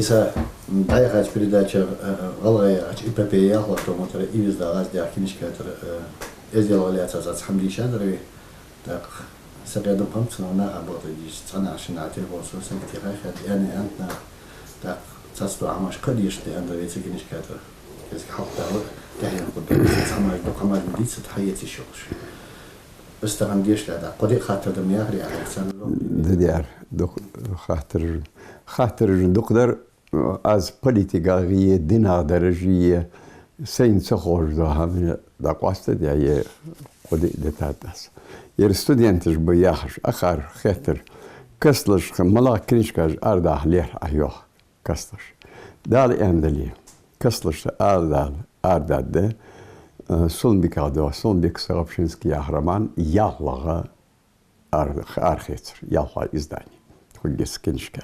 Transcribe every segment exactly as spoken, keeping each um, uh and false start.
Са дӀаяхача передача, э, э, гӀалгӀай яхача эпопея ялхлагӀа тома тӀара, «Ивиза дагӀа аз» яха книжка тӀара, э, эздел гӀалаца аз цхьа хӀама дийшадар вай. ТӀаккха са къе дукха хӀама цунах наха бакъдеш дийша, цхьаннахьа-шиннахьа телефон сога сага техай хет, аьнна, аьнна нах. ТӀаккха цхьацца хӀамаш кхы дешаш да аьнна вай цу книжка тӀара. Кеска хьалха тӀара тӀехьен хургда, цхьа хӀамаш, дукха хӀамаш ма дийцад, хьаэца йиш йолаш. Аз тахан дешаш да, кхо-диъ хаттар да ма яхарий Ӏа, царна лоам. Да, да, дукха хаттараш, хаттараш дукха дар, аз политикагӀа е, динагӀа дараш е, сайна ца ховш дола хӀама дӀакъоастадаь е, кхо-диъ дитад аз. Ер студенташ ба яхаш, акхар хеттар, кастлашха малагӀа книжкаш арадаха лерхӀ Ӏа, йоах. Кастлаша. Дала аьннадале, кастлаша арадаьд, арадаьд, э, Сулумбиках доагӀа, Сулумбик Сагопшинский яха роман ялхлагӀа ар-, арахецар, ялхлагӀа издани. Хургья са книжка.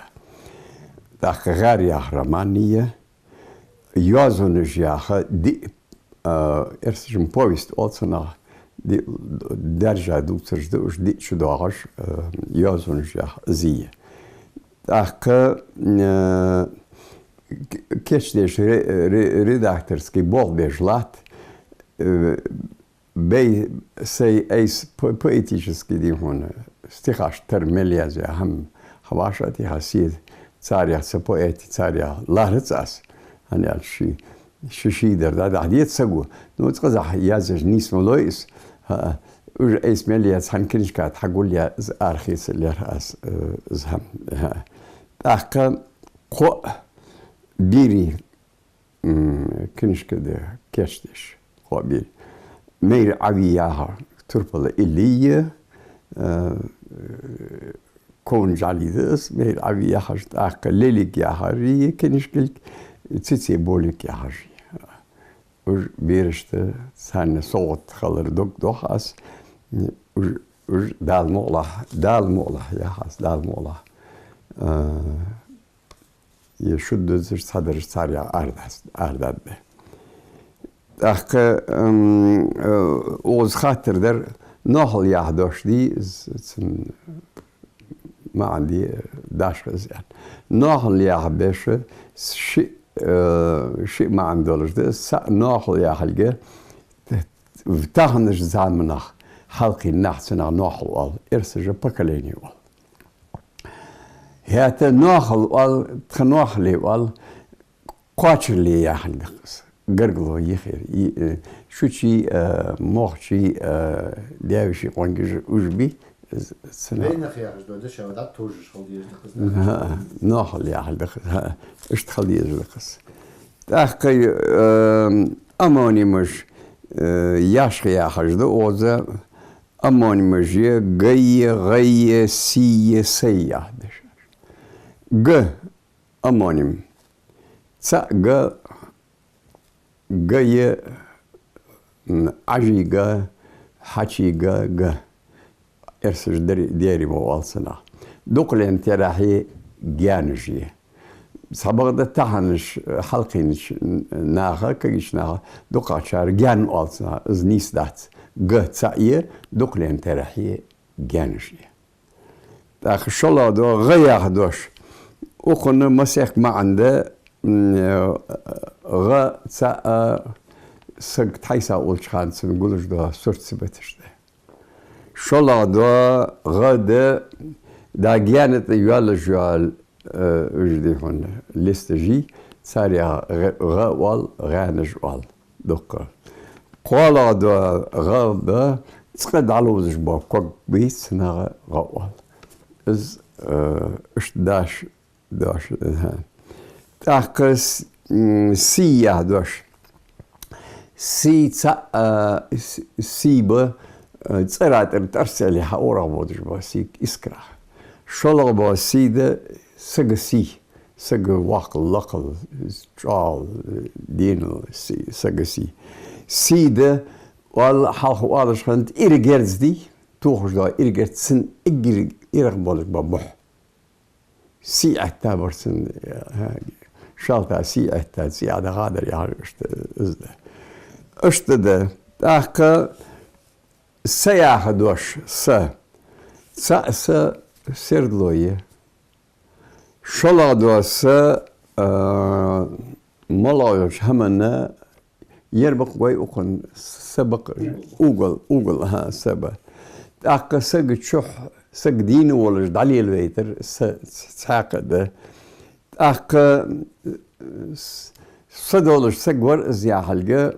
ТӀаккха «ГӀар» яха роман я, «Йоазонаш» яха диъ, э, эрсаша повесть оал цунах, диъ, даьржа дувцараш да уж, диъ чу доагӀаш, э, «Йоазонаш» яха из я. ТӀаккха, э, к-, кийчдеш ре-, ре-, редакторски болх беш латт, э, бай сай айса по-, поэтически, дий хьона, стихаш тара мел язъяь хӀама хьавӀашагӀтеха, се царех, са поэтий царех лаьрхӀац аз, хӀана аьлча ший, ший-ший дар дӀадахьа деза саго. Ну, цкъаза язъеш нийса ма лой из. ХӀаа, уж айса мел яь цхьан книжка тӀа хьагулъяь, из арахеца лерхӀ аз, э, из хӀама. ХӀаа. ТӀаккха кхоъ берий, м, книжка да кийчдеш, кхоъ берий. «Майра Ӏави» яха Турпала Илли я, э, Конаджа Ӏали да из, «Майра Ӏави» яхаш, тӀаккха «Лелиг» яхар я книжкилг, «Циций Болик» яхаш я. Уж берашта царна совгӀат хилар дог дох аз. Уж, уж Дала мукъалахь, Дала мукъалахь, яха аз, Дала мукъалахь. Э, е шуд дузаш цхьадараш царех арадаьд, арадаьд. ТӀаккха, м, э, укхаза хаттар дар, «Ноахал» яха дош дий, из, цун маӀан дий, дашха из аьнна. «Ноахал» яха беша шиъ, э, шиъ маӀан долаш да. Са ноахал яхилга таханарча заманах хьалкхийна нах, цунах ноахал оал, эрсаша поколение оал. ХӀаьта ноахал оал, тха ноахале оал, кхоачарле яхилга да-кх из. Гаргало йихера, и, э, шучий, э, мохчий, э, даь-веший къонгаш уж бий, з-, цунах. Вайнах яхаш дола дешаш дӀатовжаш хила дезаш да-кх из, да? ХӀаа, ноахал яхилга да-кх из, хӀаа, иштта хила дезаш да-кх из. ТӀаккха, э, омонимаш, э, яшха яхаш да укхаза, омонимаш я: г я, гӀ я, с я, с я яха дешаш. Г, омоним. ЦаӀ г, г я, м, Ӏажий г, хьачий г, г. Эрсаша дер-, дерево оал цунах. Дукхален терахье гаьнаш я. Цхьабакъда таханарча, хьалкхийнача наха, кагийча наха, дукхагӀчар гаьна оал цунах, из нийса дац. Г цаӀ я, дукхален терахье гаьнаш я. ТӀаккха шоллагӀа дола «гӀа» яха дош. Укхун масех маӀан да, м, э, гӀа цаӀ, э, саг тхьайса уллача хана цунна гуллуш дола сурт-сибаташ да. ШоллагӀа дола «гӀа» да, дӀа гаьна тӀа йоаллаш йола, э, уж, дий хьона, листаш йий, царех гӀа, гӀа оал, гӀаьнаш оал. Дукха. КхоалагӀа дола «гӀа» ба, цкъа дӀаловзаш бола ког бий, цунах «гӀа» оал. Из, э, иштта даш дош, э, хӀаа. ТӀаккха с-, м, «с» яха дош. С цаӀ, э, с-, с ба, э, цӀера тӀара тӀарцӀели хьаорагӀа бодаш бола сий, искра. ШоллагӀа бола «с» да, сага сий. Сага воккхал, лакхал, чӀоагӀал, денал сий, сага сий. С да, оал, хьалха оалаш хиннад, ира герз дий, тохаш дола ира герз, цун эггара ирах болаш бола мухь. Сий Ӏетта бар цун, шалта сий Ӏетта, цӀий Ӏодахадар яхаш, иштта из да. Иштта да. ТӀаккха «с» яха дош, «с». ЦаӀ «с» сердало я. ШоллагӀа дола «с» А, моллагӀа йолча хӀаманна ер бакъ гой укхун са бакъ. Угол, угол, хӀа, са ба. ТӀаккха сага чухь, сага дийна волаш дӀалелавайтар са ц-, цхьаькха да. ТӀаккха, э, с-, са долаш саг вар из яхилга,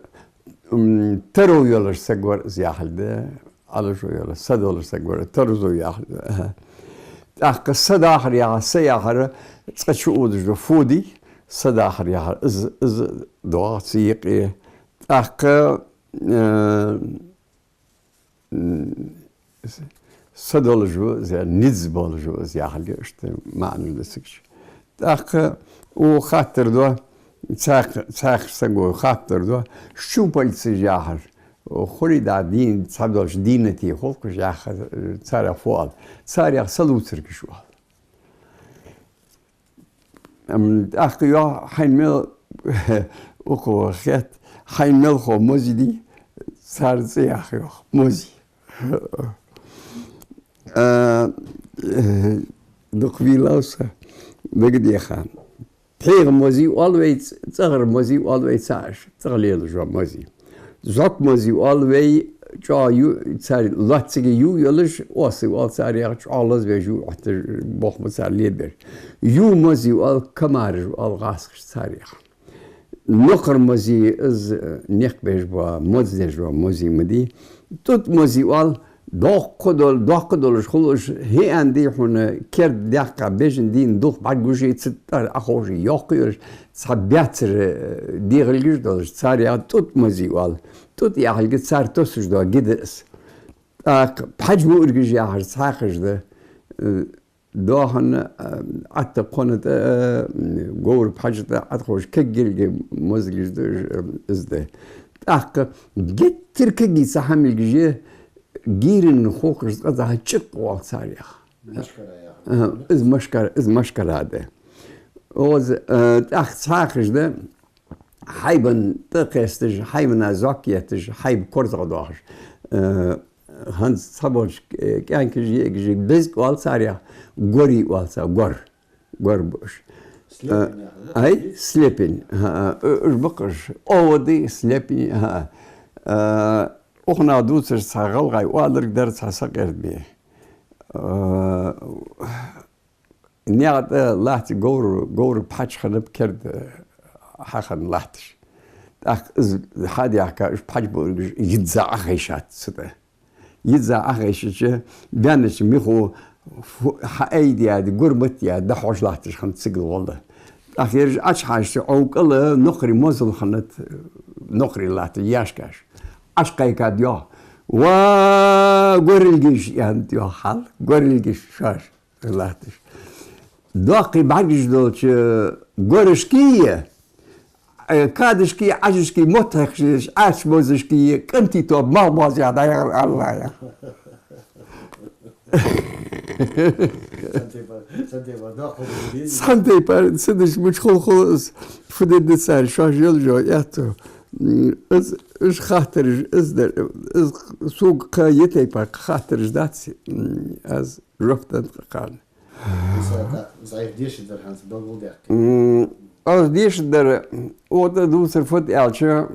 м, таро йолаш саг вар из яхилга, Ӏалашо йолаш, са долаш саг вар, таразо яхилга. Аха. ТӀаккха са дахар яхар, са яхар, цкъа чу удаш да, фу дий, са дахар яхар, из, из доагӀа цу юкъе. ТӀаккха, э, м, са долаш ва из, низ болаш ва из яхилга, иштта маӀан да цига чу. ТӀаккха укхо хаттар ду, цхьаькха, цхьаькха саго хаттар ду, щупальца яхар. Хурий да дийна, цхьа долча дийнате хул-кх уж яхар, царех фу оал. Царех са лувцаргаш оал. Ам, тӀаккха йоах, хьайна мел, укхо хет, хьайна мел хов мози дий, цар цӀи яха йоах, мози. А, э, дукха вийлав со, дагадеха. ПхьегӀа мози оал вай, ц-, цӀагӀара мози оал вай цхьаькхаш, цӀагӀа лелаш йола мози. ЗӀок мози оал вай, чӀоагӀа ю-, цар лоацца ю йолаш, оси оал царех, чӀоагӀа лазавеш ю, отташ бохма цар лебеш. Ю мози оал, камараш оал гӀазкхаша царех. Нокхар мози из, э, никъ беш бола, моз деш бола мози ма дий. ТӀутӀ мози оал, доккха дол-, доккха долаш хул уж, хӀана дий хьона, керда даьккха бежан дийна дулх бӀаргагуш, цу тӀара Ӏоховша йоккха йолаш, цхьа баьццара, э, дегӀалгаш долаш, царех тӀутӀ мози оал. ТӀутӀ яхилга цар тосаш дола ги да из. ТӀаккха пхьажа буаргаш яхар цхьаькхаш да, э, доахан, э, Ӏатта кхона тӀа, э, говра пхьажа тӀа Ӏатхош каггилга мозалгаш да, э, из да. ТӀаккха геттара кагий цхьа хӀама милгаш я, гийран хукхаш къаза чӀикъ оал царех. Машкара яхар. Э, из машкара, из машкара да. Оз, э, тӀаккха цхьаькхаш да, хьайбан тӀа кхесташ, хьайбана зӀок етташ, хьайба корзагӀа доахаш. Э, хӀанз цхьаболча, э, кӀаьнкаш, йиӀигаш безг оал царех, гори оал цар, гор. Гор ба уж. Слепень, э, яхар, да? Ай, слепень. ХӀаа, э, уж ба-кх уж. Оводи, слепень, хӀаа. Э, укханах дувцаш цхьа гӀалгӀай оаларг дар цхьа сакъердаме. Э, наькъа тӀа латта говр-, говра пхьача хиннаб керда хьахинна латташ. ТӀаккха из хьадаьхка, уж пхьажа буаргаш йизза Ӏохайшад цу тӀа. Йизза Ӏохайшача, баьннача михо фу-, хьаайдаьд, гур меттаяьд, дӀахьош латташ хиннад цигал гӀолла. ТӀаккха ераш Ӏочухьежача, Ӏовкъала нокхарий мозал хиннад, нокхарий латта яьшкаш. Ӏочукхайкад йоах. Ва, горилгаш, аьннад йоах хьал, горилгаш шоаш латташ. Доккхий бӀаргаш долча горашкеи, э, кадашкеи, Ӏажашкеи мотт хьекхаш, Ӏаьржа мозашкеи, кӀантий тоба малх боазаяь дӀаяхар АллахӀ яхар. Цхьан тайпара, цхьан тайпара доккха дий? Цхьан тайпара, цхьа деш мича хул-хул из, фу дергда цар, шоаш йолаш йола аьттув. М, из, уж хаттараш, из дар, из сога кхы е тайпара хаттараш дац, м, аз жоп денна кхарна. Из, а, так, из Ӏайха дешаргдар хӀанз белгалдаьккхе. М, аз дешаргдар, ода дувцар фуд аьлча,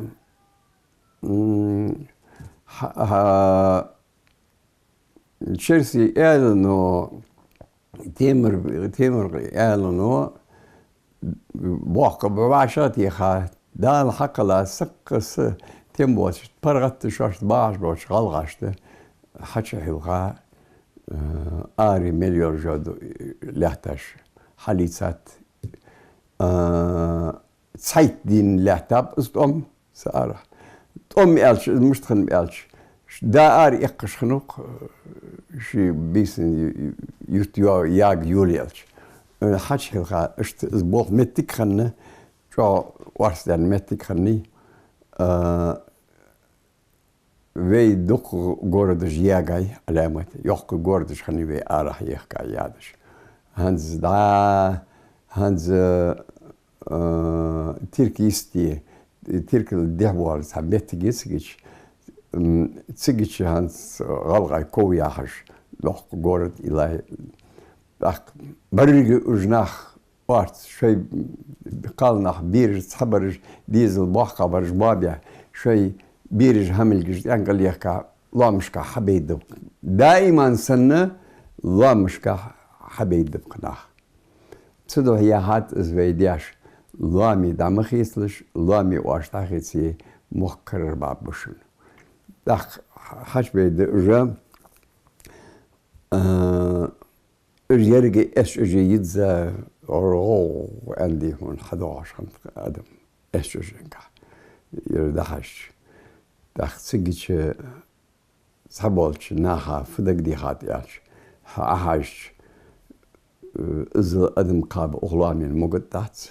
м, хьа-, хьа-, Черсий Аьлано, Темир-, Темиркъий Аьлано, боккха бӀу вӀашагӀтеха, Дала хьакхелла саккхаца тем боацаш, паргӀата шоашта багӀаш болча гӀалгӀашта хьачухьилха, э, аре мел йолаш йола ду-, лаьтташ хьалийцад. Э, цхьайтта дийнахьа лаьттаб из тӀом са арахьа. ТӀом аьлча, из мишта хиннаб аьлча, ш-, да ара эккхаш хиннав-кх, ший бийсан ю-, ю-, юрта йо-, яга йолаелча. Э, хьачухьилха, иштта из болх моттиг хиннай, чӀоагӀа орцдаьнна моттиг хиннай. Э, вай дукха городаш ягай, Ӏаламат, йоккхий городаш хиннай вай арахьа ехка ядаш. ХӀанз дӀа, хӀанз, э, Тирк йисте, Тиркал дехьа вола цхьа моттиг я цигача, м, цигача хӀанз гӀалгӀай ков яхаш, доккха город, илагӀа. ТӀаккха берригаш уж нах орц, шоай кхалнах бераш, цхьабараш, дезал боккхагӀбараш боабаь, шоай бераш, хӀамилгаш тӀенга лехка, лоамашка хьабайдаб. Даиман санна лоамашка хьабайдаб-кх нах. Цудухьа яхад из вай даьша: лоаме дӀа ма хийцалаш, лоаме оаш дӀахеце, мохк карарбергба шун. ТӀаккха хьачубайда уж, а, уж еррига эс чӀоже йизза, гӀо-гӀо аьнна, дий хьона, хьадоагӀаш хиннад адам эс чӀоженгахьа, ер дӀахьежача. ТӀаккха цигача цхьаболча наха фу дагадехад аьлча, хьа Ӏохьажача, э, иззал адам кхаба укх лоамена могаргдац.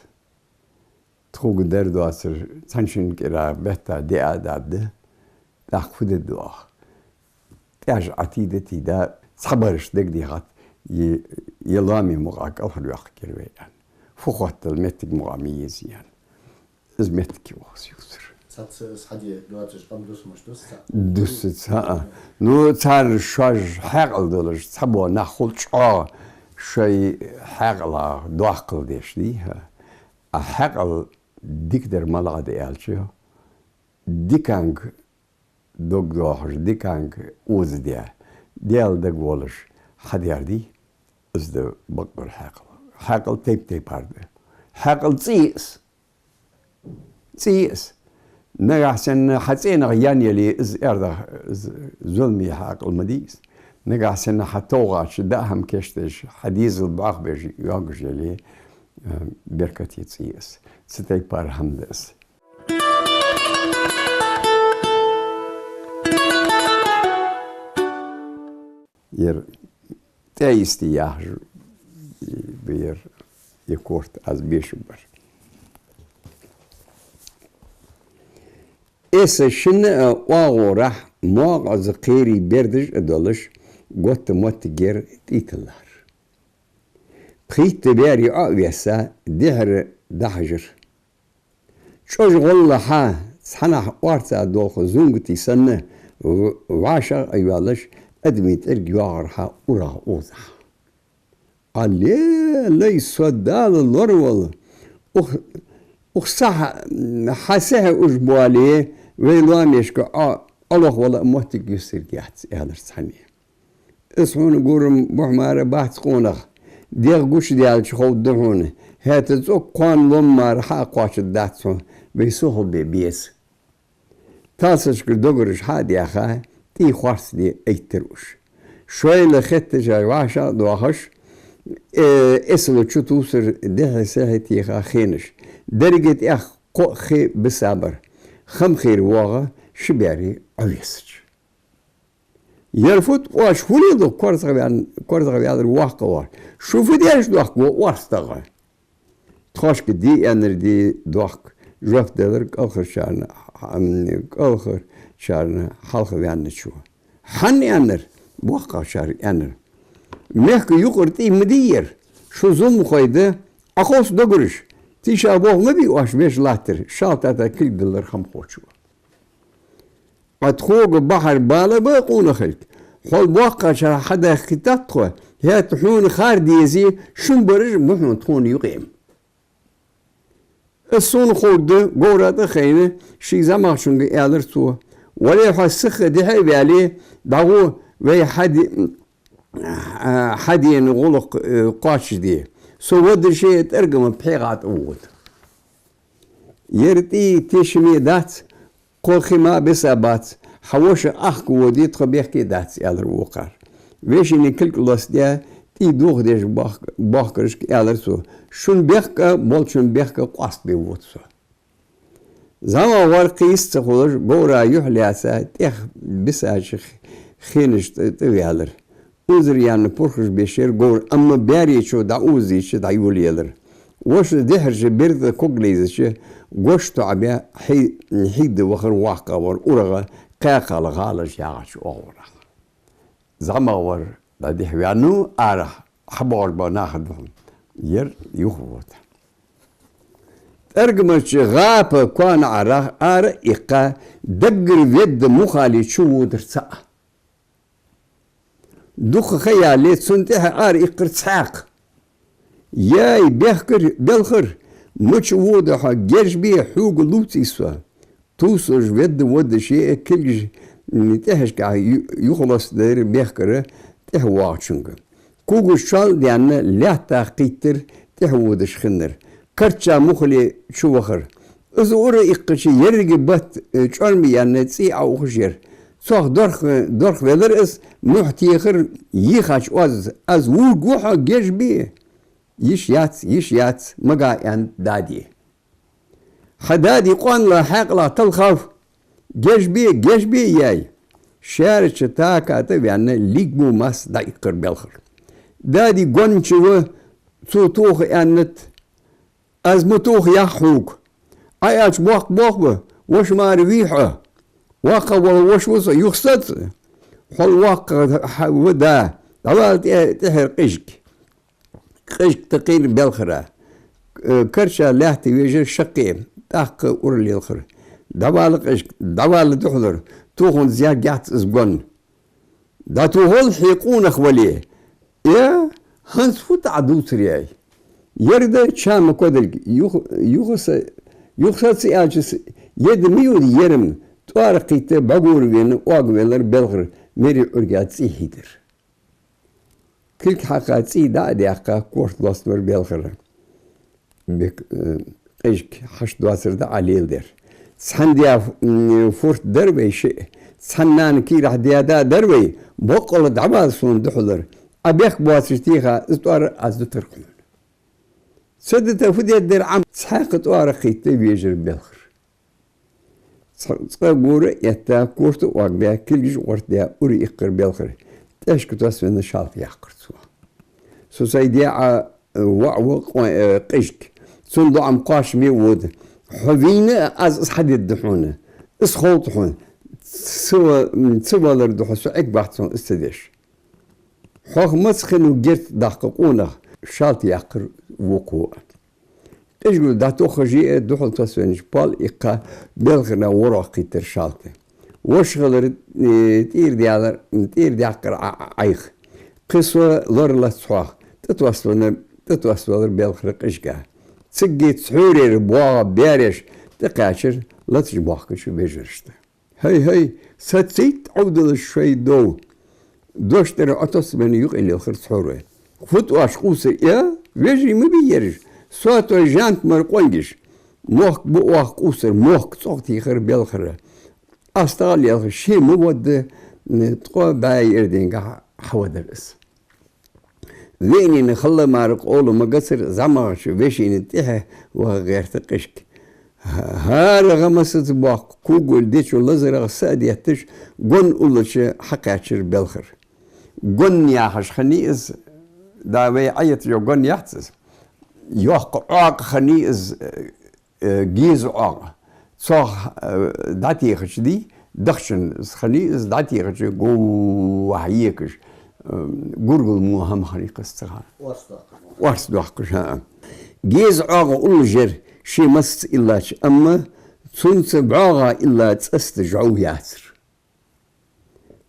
Тхога дар доацар цхьан шин кӀира бетта диа а даргда, тӀаккха фу дергда оаха? ТӀаьжа Ӏотийда, тийда, цхьабарашта дагадехад, е, е лоаме мукъагӀа кӀалхарвоаккхаргьяр вай аьнна. Фу хоттал моттиг мукъагӀа ма езий аьнна. Из моттиг я укхаза ювцар. Цхьацца из хьаде доацаш къам дусмаш дус цхьа? Дусац, хӀаа. Ну, цар шоаш хьаькъал долаш, цхьабола нах хул чӀоагӀа шоай хьаькъала доккхал деш, дий хьона. А хьаькъал дикадар малагӀа да аьлча, диканга дог доахаш, диканга оза де, Даьла дага волаш хьадаьр, дий, из да бакъдар хьаькъал. Хьаькъал тайп-тайпара да. Хьаькъал цӀи я из. ЦӀи я из. Нагахьа санна хьа цӀенах янъяле, из аьрдах, из зуламе хьаькъал ма дий из. Нагахьа санна хьа тоагӀача даа хӀама кийчдеш, хьа дезал бӀоахабеш йоагаш яле, э, беркате цӀи я из. Цу тайпара хӀама да из. Ер тӀаийста яхаш ба ер, е корта аз бешаргбар. Эса шин а оагӀорахьа моакъаза кхерий бердаш а долаш, готта моттигера тӀатиллар. Пхийтта баьри Ӏо а весса, дехьара дӀахьажар. ЧӀожа гӀолла хьа, цхьаннахьа орца долха зунгати санна, в-, вӀашагӀ а йоалаш, адамий тӀерг йоагӀар хьа урагӀа оза хьа. Алле, лай, со Дала лораволва! Ух, ух сахь хьа сехьа уж боале, вай лоамашка Ӏо, Ӏолохвала а моттиг юсаргьяц, аьлар цхьанне. Из хьона гурам бухь мара бац, къонах. ДегӀ гучадаьлча ховргда хьона. ХӀаьта цӀогга кхоана лом мара хьа а кхоачаргдац хьона, вай сухалбе беза. Талсашкара догараш хьа а даьха, тӀий хорцаде айттар уж. Шоайла хеттача вӀашагӀ а доахаш, э, эсала чутувсар дехьа-сехьа теха хенаш. Деррига тӀех кхоъ хи биса бар. Хамхера воагӀа ши баьри Ӏовессача. Ер фуд, оаш хӀуле дукха корзагӀваьн-, корзагӀваьлар воккхагӀвар? Шу фу деш дохк ва орцагӀа? Тхоашка де аьннар де дохк, жоп делар кӀалхарчарна, м, кӀалхарчарна хьалха ваьнначо. Хьан аьннар? БоккхагӀчар аьннар. Мехка юкъара тӀий ма дий ер, шу зуламхой да, Ӏоховша догараш, тийша боху ма бий оаш веш латтар, шалта тӀа кулг диллар хамхочо. Ӏа тхога бахьар бала ба, къонахий, хьол боккхагӀчар хьадаьхкийтад тхо, хӀаьта хьона хар дезий, шун бараш ба хьона тхона юкъе-м. Из сона ховргда, говра тӀа а хайна, ший зӀамагӀчунга аьлар цо: «Вале, хьо сиха дехьа а ваьле, дӀагӀо, вай хьаде-, а, хьадена гӀулакх, э, кхоачашде. Со вадарше тӀаргама пхьегӀа тӀавода». Ер тӀий тешаме дац, кхо хи ма биса бац, хьа воша ахка воде, тхо бехке дац, аьлар вокхар. Вешийна кулг лостадаь, тӀий дохадеш бох-, бохкарашка аьлар цо: «Шун бехк а, болчун бехк а къоастабе вода со». ЗӀамагӀвар кхийса ца хулаш, говра юхь лаьца, тӀех бисача х-, хенаш тӀа, тӀаваьлар. Узар яьнна пурхаш беш яр говр, амма баьречо дӀаозийча, дӀайолаелар. Воша дехьарча берда ког лайзача, гош тоӀабаь, хьи-, хьийда вахар воккхагӀвар урагӀа, кхаькхала гӀалаш ягӀача оагӀорахьа. ЗӀамагӀвар дӀадехьаваьннав, арахьа хьабоагӀаргба нах а духьал. Ер юха вода. ТӀаргамарча гӀапа коа наӀарах ара а иккха, даггара ведда мухали чуводар цаӀ. Дукха ха яле, цунна тӀехьа ара иккхар цхьаькха. Яй, бехкар, белхар, мича вода хьо, геш бе, хьога лувций со. Тувсаш ведда водаш е кулгаш, м, тӀехьашкахьа ю-, юхалоацадаьр бехкара тӀехьа воагӀачунга. Кугаш чоал а даьнна, лаьттах кхийттар, тӀехьа водаш хиннар. Карча мухале чувахар. Из ура иккхача, еррига бат, э, чӀорма яьнна, цӀий Ӏоухаш яр. Цох дорх, дорх велар из, мухь техар, йийхача оаз: «Аз вувргва хьо, геш бе!» «Йиш яц, йиш яц», — мага аьннад дади. «Хьа дади къоанлах, хьаькъалах талхав, геш бе, геш бе, яй». Шаьрача така тӀа а ваьнна, лигмо масса дӀаиккхар белхар. Дади гонча ва, цо тоха аьннад: «Аз ма тоха ях хьога». «Ӏа аьлча боккха бохба, воша мара вий хьо?» «Воккха вола воша ва со, юха саца». «Хьол воккха хьа ва да, дӀавала тӀе-, тӀехьара къижг». Къижг тӀакхийра белхара. Э, карча лаьтта вежар шаккхе, тӀаккха ура лелхар. «ДӀавала къижг, дӀавала духьалара, тоханза яггьяц из гон». «ДӀатохал, хье къонах вале». «Э, хӀанз фу тӀа дувцар, яй?» «Ер да чама кодилг, юха, юха са-, юха саца аьлча, с-, еда ма йода ерам». ТӀоара кхийтта бӀагур вена, оагавелар белхар, мери Ӏурга цӀий хьийдар. Кулг хьакха, цӀий дӀа а даьккха, корта лоацавар белхара. Бек-, э, къижг хьашт доацар да Ӏа леладер. «Цхьан даь, м, фурт дар вай шиъ, цхьан нана кийрахь даь да дар вай, боккъала дӀавала сона духьалара. Ӏа бехк боацаш теха, из тӀоара аз дутар хьона». «Ца дита фу дергдар Ӏа?» Цхьаькха тӀоара кхийтта вежар белхар. Цкъа-, цкъа гора а этта, корта оагабаь, кулгаш гӀортадаь, ура иккхар белхар. ТӀехьашка тосвенна шалта яьккхар цо. «Со сай даь Ӏа, э, воӀ ва къо-, э, къижг. Цун доӀам кхоачаме а вода. Хьо вийна а, аз из хьадергда хьона. Из ховлда хьона. Ца ва-, м, ца валар духьа со Ӏергвац хьона из ца деш». «Хьох маца хиннав герз даккха къонах?» — шалта яьккхар вокхо. Къижго дӀатохаш а, духьал тосвеннача пол иккха, белхарна ворхӀ кхийттар шалта. Воша хилар, э, тӀера даьлар, тӀера даьккхар Ӏа-, Ӏайха. «Кхы со лоралац хьох». ТӀатоссавеннар, тӀатоссавелар белхар къижга. Цигга цхьорера боагӀа бераш тӀакхаьчар латаш боахкача вежарашта. «ХӀай-хӀай, сацийта Ӏовдалаш шоай дов». Дош тӀара Ӏотоссавенна юкъе лелхар цхьоро. «Фу тӀа оаш къувсар, э? Вежарий ма бий ераш, соатой жанта мара къонгаш. Мохк ба оаха къувсар, мохк», — цӀогӀа техар белхара. АстагӀа лелхаш, ше ма водда, м, ткъо бӀаь ер денгахьа хьавадар из. Веанийна хала мара къовла ма гацар, зӀамагӀча вешийна тӀехьа ваха гӀерта къижг. ХӀара гӀа массаза боаккх, кугал дечо лазарагӀа са а детташ, гон уллача хьакхаьчар белхар. Гон яхаш хиннай из, да вай Ӏайта йо гон яц из. Йоккха Ӏокъа хиннай из, э, геза Ӏокъа. Цох, э, дӀатехача дий, дахчан хиннай из, дӀатехача гов ваха екаш, э, гургал мо хӀама хиннай кхы цхьа. Орц доаккхаш, хӀаа. Геза Ӏокъа уллаш яр, ше массаза иллача, амма цунца бӀоагӀа илла цӀаста жӀов яцар.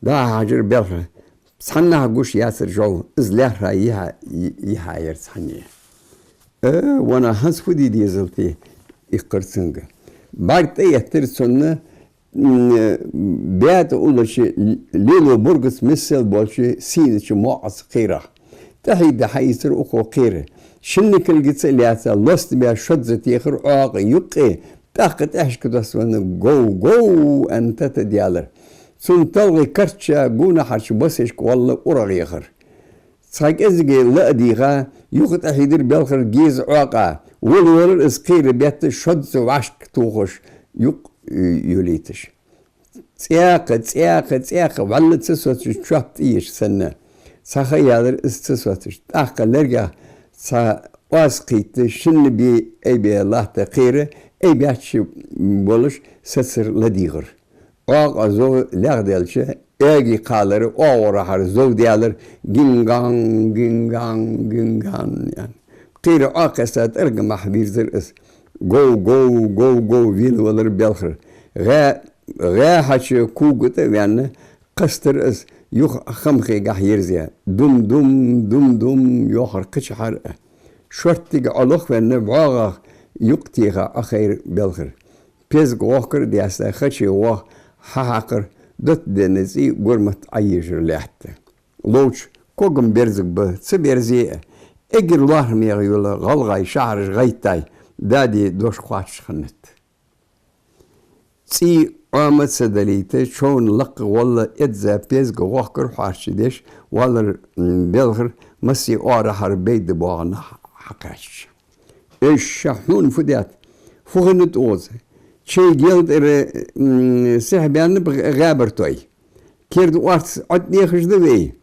ДӀа а хьажар белхар, цхьаннахьа гуш яцар жӀов, из лаьрхӀа йихьа-, йихьаяр цхьанне. Э, вана хӀанз фу де дезал те, иккхар цунга. БӀарг тӀаэттар цунна, м, баьтӀа уллача лело бургаца миссел болча сийнача моӀаца кхерах. ТӀахьийда хьаийцар укхо кхера. Шинна кулгаца а лаьца, лостабаь шозза техар Ӏокъа юккъе, тӀаккха тӀехьашка тосвенна гов-гов аьнна тата даьлар. Цун талгӀи карча гонахьарча басешка гӀолла урагӀ яхар. Цхьа кӀезига ла а дийгӀа, юха тӀахьийдир белхар геза Ӏокъа. Вала велар из кхера бетта шозза вӀашка тухаш, юкъ, э, юлийташ. ЦӀаькха, цӀаькха, цӀаькха, вӀалла ца соцаш чоп тӀаеш санна. Цхьа ха яьлар из ца соцаш. ТӀаккха лергах цхьа оаз кхийтта, шинна бе, айбе латта кхера, айбаьчча болаш сацар ладийгӀар. Ӏокъа зов легӀделча, аьги кхалара, оагӀорахьара зов даьлар: «Гингаң, гингаң, гингаң», — аьнна. Кхера Ӏокхесса тӀаргамахьа вийрзар из. Гов, гов, гов, гов, вела велар белхар. ГӀа-, гӀа хьача куга тӀа а ваьнна, кхестар из, юха хамхегахьа ерзаяь. Дум-дум, дум-дум йоахар кхычахьара. Шорттига Ӏолохвенна, бӀоагӀах юкъ теха Ӏохайра Белхар. Пеза гӀохкар даьсса, хаче воагӀа хьахьакхар, дотта денна цӀий гурмат Ӏоежар лаьтта. Ловча когам берзаргба, ца берзе а, эггара лоархӀамегӀа йола гӀалгӀай шахьараш гӀайттай, дади дош кхоачаш хиннад. ЦӀий Ӏома ца далийта, човна лакха гӀолла эзза пеза гӀохкар хьоарчадеш, валар, м, Белхар, массе оарахьара бейда боагӀа нах хьакхаьчача. Эш, ша хьона фу даьд? Фу хиннад укхаза? Чай гел тӀара, м, сехьабаьннаб гӀаьбара той. Керда орц Ӏодехаш да вай.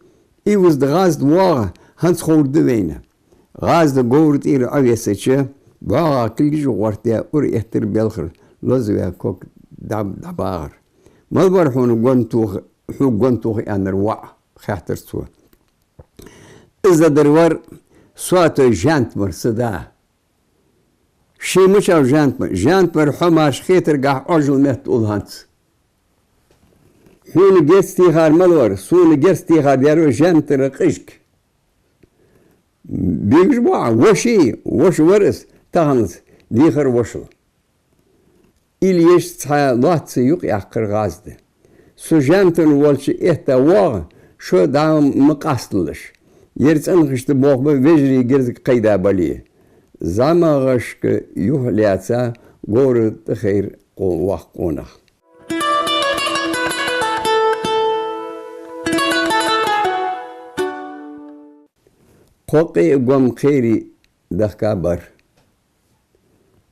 Ивза да гӀазда воагӀа, хӀанз ховргда вайна. ГӀазда говра тӀера Ӏовессача, бӀоагӀа кулгаш гӀортадаь ура эттар Белхар, лозаваь ког дӀаб-, дӀабагӀар. «Мала вар хьона гонтоха, хьога гонтоха аьннар воӀ?» — хаьттар цо. Из дар вар Соатой Жантмар, са да. Ше мичав Жантмар? Жантмар хьо марш хетаргахьа Ӏожал метта ул хӀанз. Хьона герз техар мала вар? Сона герз техар дар вар Жантара къижг. Бегаш ба Ӏа? Воша, воша вар из, таханлас дехар вошал. Ил еш цхьа лоацца юкъ яьккхар гӀазда. Со Жантмар волча этта воагӀа, шо дӀа ма къасталаш. Ер цӀенхашта бохаб вежарий герзага кхайда бале. ЗӀамагӀашка юхь лаьца говра тӀахайра къо-, воккха къонах. Кхоккхе а гом кхерий дахка бар.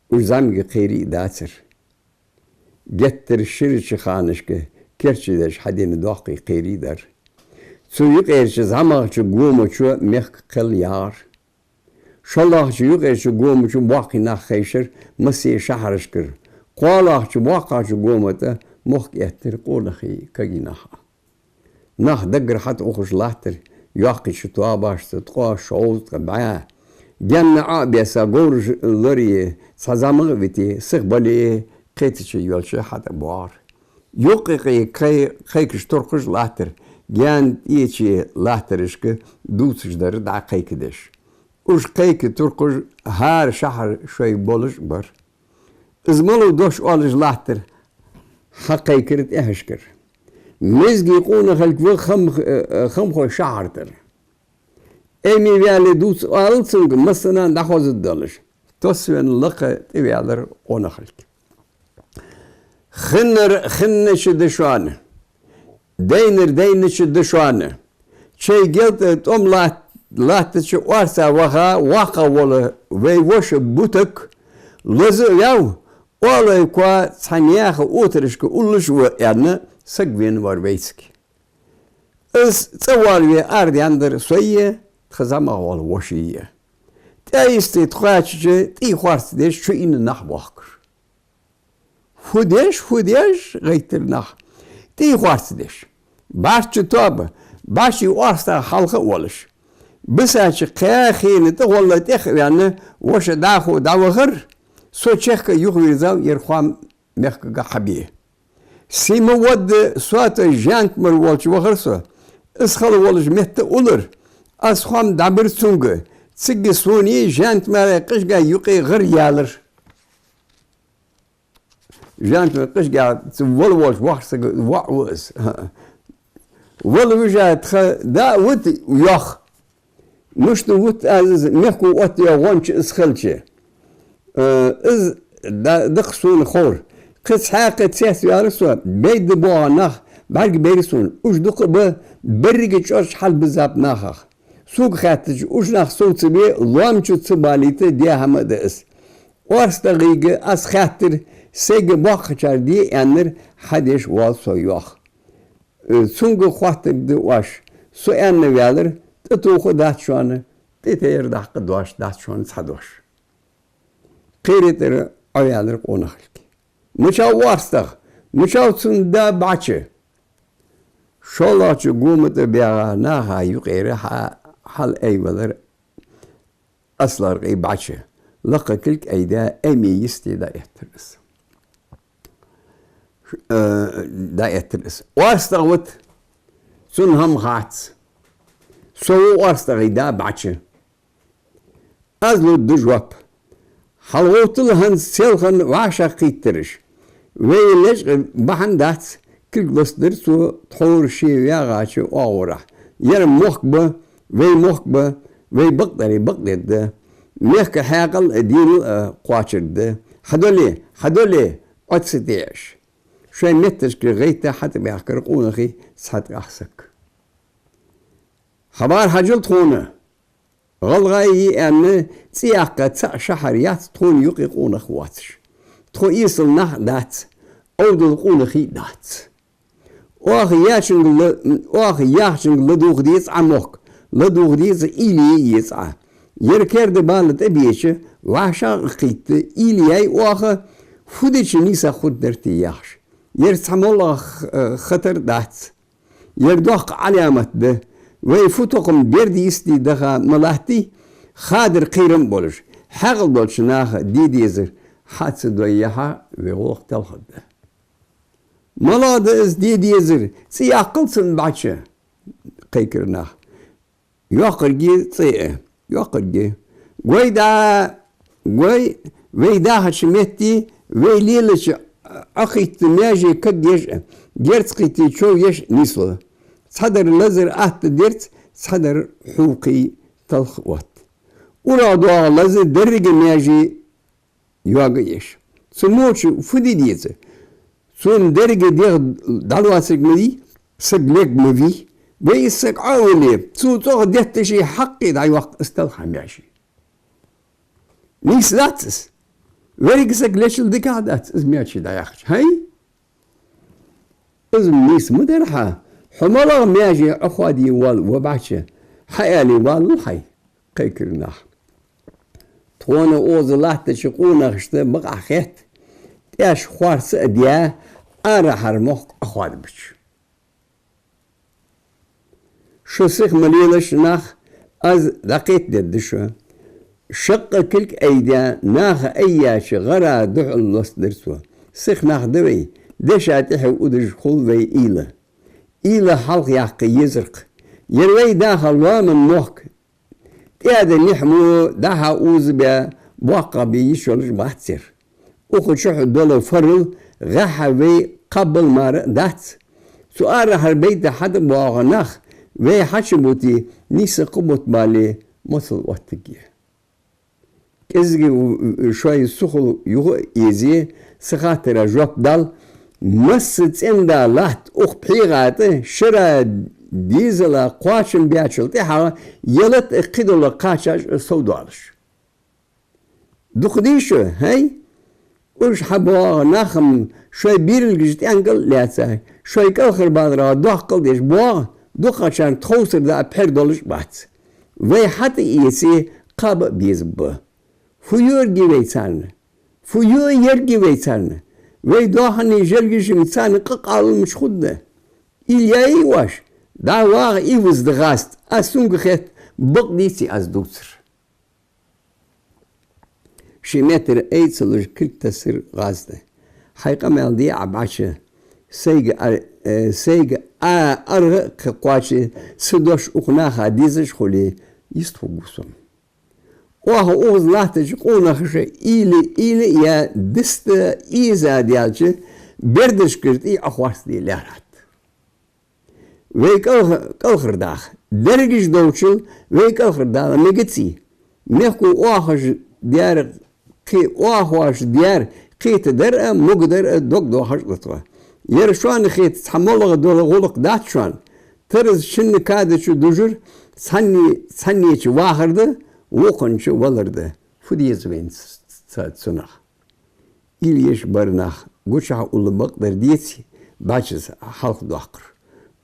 Уж зӀамига кхерий дацар. Геттара ширача ханашка керчадеш хьадена доккхий кхерий дар. Цу юкъерча зӀамагӀча гомачо мехка кхел яьгӀар. ШоллагӀча юкъерча гомачу боккхий нах хайшар массе шахьарашкара. КхоалагӀча, боккхагӀча гома тӀа мохк эттар къонахий, кагий нах а. Нах даггара хьатӀаухаш латтар йоккхача тоабашца, ткъо, шовзткъа, бӀаь. Гаьнна Ӏо а бесса, говраш лорае, цхьа зӀамагӀа а вите, сиха бале, кхетаче йолча хьатӀабоагӀар. Юкъе-юкъе кхай-, кхайкаш туркхаш латтар, гаьна тӀече латтарашка дувцаш дар дӀакхайкадеш. Уж кхайка туркхаш хӀара шахьар шоай болаш а бар. Из малав дош оалаш латтар хьакхайкар тӀехьашкара. Мезгий къонахалг ва хам-, э, э, хамхой шахьар тӀара. Эми ваьле дувца оалал цунга, массанена дӀахозаргдолаш. Тоссавенна лакха тӀаваьлар къонахалг. Хиннар хиннача да шоана, дайнар дайнача да шоана. Чай гел тӀа тӀом лат-, латтача орца ваха, воккхагӀа вола вай воша Бутак, лоза а ваьв, оалой коа цхьан яха отарашка уллаш а ва, аьнна, саг вена вар вайцига. Из цӀавоалаве арадаьннадар сои, тха зӀамагӀвола вошеи. ТӀехьайисте тхоачача, тӀий хорцадеш чуийна нах бохкар. «Фу деш, фу деш?» — гӀайттар нах. «ТӀий хорцадеш. БӀарчча тоаба, бӀарччий орстагӀа хьалха а волаш. Бисача кхаь хена тӀагӀолла тӀех а ваьнна, воша дӀахо дӀавахар, со чехка юхавийрзав ер хоам мехкага хьабе. Сима водда Соатой Жантмар волча вахар со. Из хала волча метта улар. Аз хоам дӀабир цунга. Цига сони Жантмарай къижгай юкъе гӀар яьлар». Жантмар къижгахь цу вала волча вахарсага воӀ ва из. Вала вижа тха да а вита йоах. Мишта вита аз из, мехко оттаяь гӀонча из хилча. Э, из да-, дакъа сона ховр. Кхы цхьаькха цецваьлар со, бейда боагӀа нах бӀаргабайра сона. Уж дукха а ба, беррига чӀорч хьалбизаб нахах. Сога хаьттача, уж нах сов ца бе, лоам чу ца балийта даь хӀама а да из. ОрсдагӀига аз хаьттар, сайга боккхачар де аьннар, хьадеш воал со йоах. Э, цунга хоаттаргда оаш. Со аьнна ваьлар, тӀатоха дац шоана, тӀатайра даккха дош дац шоана цхьа дош. Кхерий тӀара Ӏоваьлар къонахалг. Мичав орсдагӀа? Мичав цун да бӀача? ШоллагӀча гома тӀа баьгӀа наха юкъера хьа-, хьалайвалар асларкъий бӀача. Лакха кулг айдаь, Эми йисте дӀаэттар из. Э, дӀаэттар из. ОрсдагӀа вита, цунна хӀама хац. Со ва орсдагӀий да бӀача. Аз лургда жоп. ХьалгӀовттал хӀанз селхан вӀашагӀкхийттараш. Вай лечкъа бахьан дац, кулг лостадир цо тхьовра ше ваьгӀача оагӀорахьа. Ер мохк ба, вай мохк ба, вай бакъдар бакъдерг да. Мехка хьаькъал а, динал а кхоачарг да. Хьадоле, хьадоле, Ӏо ца техьаш. Шоай метташка гӀайта хьатӀабаьхкар къонахий цхьа ткъаь саг. Хабар хьажал тхона. ГӀалгӀай я аьнна цӀи яккха цхьа шахьар яц тхона юкъе къонах воацаш. Тхо эсала нах дац, Ӏовдал къонахий дац. Оаха яьчунга ла-, оаха яхачунга ладувгӀа деза Ӏа мохк, ладувгӀа деза уйла е еза Ӏа. Ер керда бала тӀабеча, вӀашагӀкхийтта уйла яьй оаха, фу дича нийса хургдар те яхаш. Ер цхьа моллагӀа х-, хатар дац. Ер доккха Ӏаламат да. Вай фу тохам берда йисте даха ма латтий, хадар кхерам а болаш, хьаькъал долча наха де дезар хьа ца дой яхьа, вай гӀулакх талхаргда. МалагӀа да из де дезар, цӀи яккхал цунна бӀача, кхайкар нах. Йоккхарг я цӀи а, йоккхарг я. Гой да, гой, вай дахача метте, вай лелача Ӏохийтта маьже кагъеш а, герз кхийтте чов еш а нийслу. Цхьадар лазар атта дерц, цхьадар хьувкхий талх отт. УрагӀа доагӀа лазар деррига маьже йоага еш. Цу моча фу де деза? Цунна деррига дегӀ дӀалоацарг ма вий, саг лерг ма вий. Вай из саг Ӏо а вале, цо цӀогӀа детташ хьаккхе дӀайоаккх из талха маьже. Нийса дац из. Веррига саг лечул дикагӀа дац из маьче дӀаяхача. ХӀай? Из нийса ма дар хьа. Хьо малагӀа маьже Ӏохоаде воалл ва бӀача? Хьааьле воаллал хьай, кхайкар нах. Тхона оза латтача къонахашта бакъахьа хет, тӀеш хорца а даь, арахьара мохк Ӏохоадабича. Шо сиха ма лелаш, нах, аз дӀакхетадергда шо. Шаккъа кулг айдаь, наха айяьча гӀара духьал лостадир цо. Сиха нах да вай, деша тӀехьа удаш хул вай уйла. Уйла хьалха яккха езар-кх. Ер вай даха лоаман мохк. ТӀеда нихь мо дӀа-хьа узабаь, боккхагӀбе йиш йолаш бац ер. Укх чухь дола фарал гӀеххьа вай кхаббал мара дац. Цу арахьара байтӀа хьатӀабоагӀа нах вай хьачубуте, нийса кхабут бале, моцал оттаргья. КӀезига у-, шоай сухал юха а эзе, са хаттара жоп дала, масса цӀен-да латт укх пхьегӀа тӀа шера дезала кхоачам баьчул тӀехьагӀа, ялат а кхыдола кхачаш а совдоалаш. Дукха дий шо, хӀай? Уж хьабоагӀа нах-м шоай бирилгаш тӀенкӀал а лаьца, шоай кӀалхарбаларах доккхал деш боагӀа, дукхагӀчарна тховсар даа пхьер долаш бац. Вай хьатӀаэце кхаба а безаргба. Фу йоаргья вай царна? Фу йоа ерг я вай царна? Вай доахани желгаши-м царна къакъаламаш хургда. Уйла яьй оаш? ДӀа вагӀа ивза да гӀазд, аз цунга хетт, бакъдеций аз дувцар. Ши метр ай ца луш кулг тессар гӀазда. Хьай къамаьл де Ӏа бӀача. Сайга ар-, э, сайга а аргӀа а кхы кхоаче, са дош укх наха дезаш хуле, йистхургва со. Оаха укхаза латтача къонахаша уйла, уйла а яь, диста эза даьлча, бердашкара тӀа Ӏохорцаде лаьрхӀад. Вай кӀалх-, кӀалхардаха. Дерригаш долчул вай кӀалхардала мегаций? Мехко оахаш дар, кхы оахош дар, кхетадар а, могадар а дог доахаш да тхо. Ер шоана хета цхьа моллагӀа дола гӀулакх дац шоана. Тараза шинна када чу дужар, цхьанне-, цхьаннеча вахар да, вокханча валар да. Фу деза вайна ц-, ц-, цунах? Уйла еш бар нах, гучахьа улла бакъдар деций, бӀаьчас хьалхадоаккхар.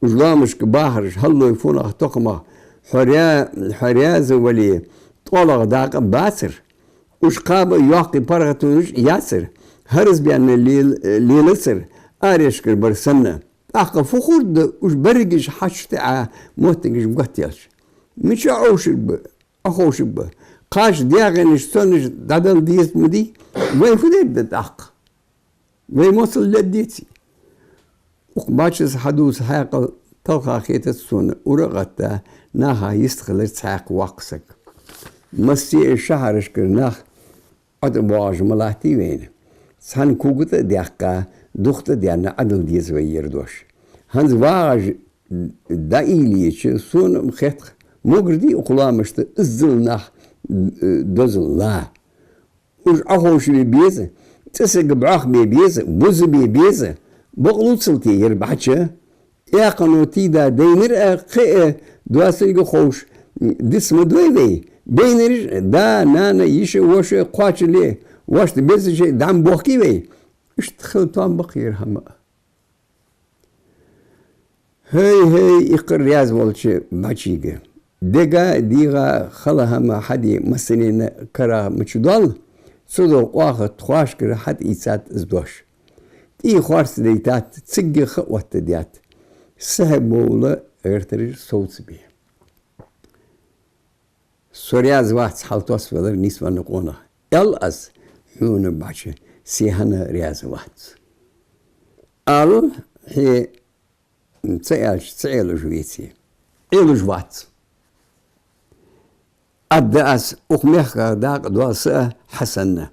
Уж лоамашка бахараш хьаллой фунах тохамах хьо ра-, хьо раьза вале, тӀоалагӀа дакъа бацар. Уж кхаба а йоккхий паргӀатонаш а яцар, хӀараз баьнна лел-, лелацар, арешкара бар санна. ТӀаккха фу хургда уж берригаш хьачутаӀа моттигаш готъелча? Мича Ӏовшаргба? Ӏоховшаргба. Кхача даьгӀенаш, цонаш дӀадала деза ма дий. Вай фу дергда тӀаккха? Вай моцал лергдеций? Укх бӀаьчас хьадувца хьаькъал талха хетац сона, ура а гӀатта, наха йистхилар цхьаькха воккха саг. Массе а шахьарашкара нах ӀотӀабоагӀаш ма латтий вайна. Цхьан кога тӀа а даьккха, дукха тӀа а даьнна, Ӏодилла деза вай ер дош. ХӀанз вагӀаш дӀаийллача, сона-м хет, могар дий укх лоамашта иззал нах дозал ла. Уж Ӏоховшабе беза, цӀи сага бӀоахабе беза, бузабе беза, бакълувцал те ер бӀача. Экхано тийда дайнар а, кхы а доацилга ховш диц ма дой вай. Дайнараш а, да, нана, йиша, воша кхоачале, воашта безача дӀа ма бохкий вай. Иштта хила тоам ба-кх ер хӀама. ХӀай-хӀай, иккхар раьза волча бӀачийга. Дега, дегӀа хала хӀама хьаде массанена карагӀ ма чудоал, цудухьа оаха тхоашкара хьатӀаийцад из дош. ТӀий хорца дайтад, цига ха оттадаьд. Сехьа бовла гӀертараш совцабе. Со раьза вац хьалтоссавалар нийсвенна къонах. Аьл аз хьона, бӀача, се хӀана раьза вац. Ала, хье ца аьлча, ца Ӏелуш веций? Ӏелуш вац. Аргда аз, укх мехках дакъа доал са а, хьа санна.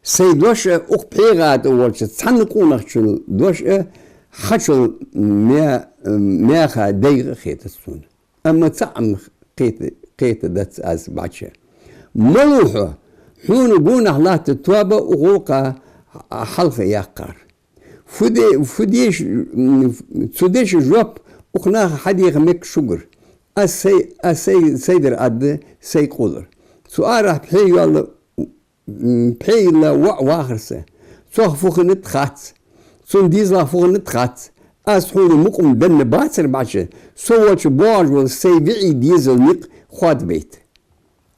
Сай дош а, укх пхьегӀа тӀа волча цхьан къонахчун дош а, хьачул ме-, меха дайгӀа хетац сона. Амма цхьаъ-м кхета-, кхетадац аз, бӀача. Малув хьо, хьона гонахьа латта тоаба укх гӀулакха хьалха яьккхар? Фу де-, фу деш, м, цу деша жоп укх наха хьадеха мег шугара. Аз сай, аз сай, сайдар аргда, сай къулар. Цу арахьа пхье йоалла, м, пхье йилла воӀ вахар са. Цох фу хиннад хац. Цун дезалах фу хиннад хац. Аз хьона мукъам бенна бацар, бӀача, со волча боагӀаш вола сай виӀий дезала никъ хоадабайта.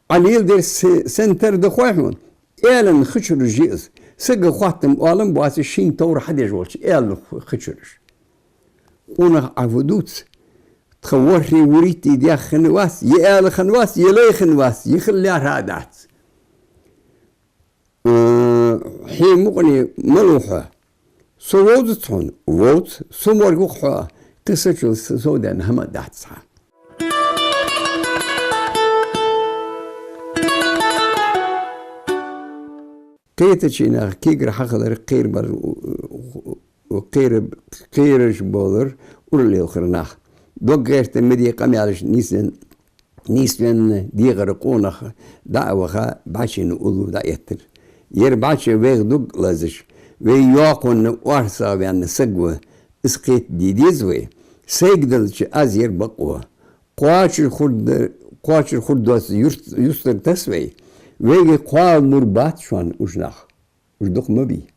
Ӏа леладер се-, сенна тара да хой хьона? Аьлан хи чураш я из. Сага хоаттам-оалам боацаш, шийна товр хьадеш волча аьлан хи чураш. Къонах Ӏа фу дувц? Тха ворхӀе, вурийтте даьх хинна вац, е аьла хинна вац, е лай хинна вац, е хила лаьрхӀа а дац. Э, хье мукъане малув хьо? Со вовзац хьона? Вовз. Со морг ва-кх хьо? Кхы сачул с-, совдаьнна хӀама а дац хьа. Кхетача наха кегара хьахилар, кхерабар-, кхера-, кхераш болар ураллехар нах. Дог гӀерта ма де къамаьлаш нийсвенна, нийсвенна дегӀара къонах дӀа а ваха, бӀачун уллув дӀаэттар. Ер бӀача вайх дог лазаш, вай йоакхонна орцагӀваьнна саг ва, из кхетаде деза вай. Сайга далча аз ер бакъ ва. Кхоачара хургда-, кхоачара хургдоаца юрт-, юстара таса вай. Вайга кхоалагӀа лур бац шоана уж нах. Уж дукха ма бий.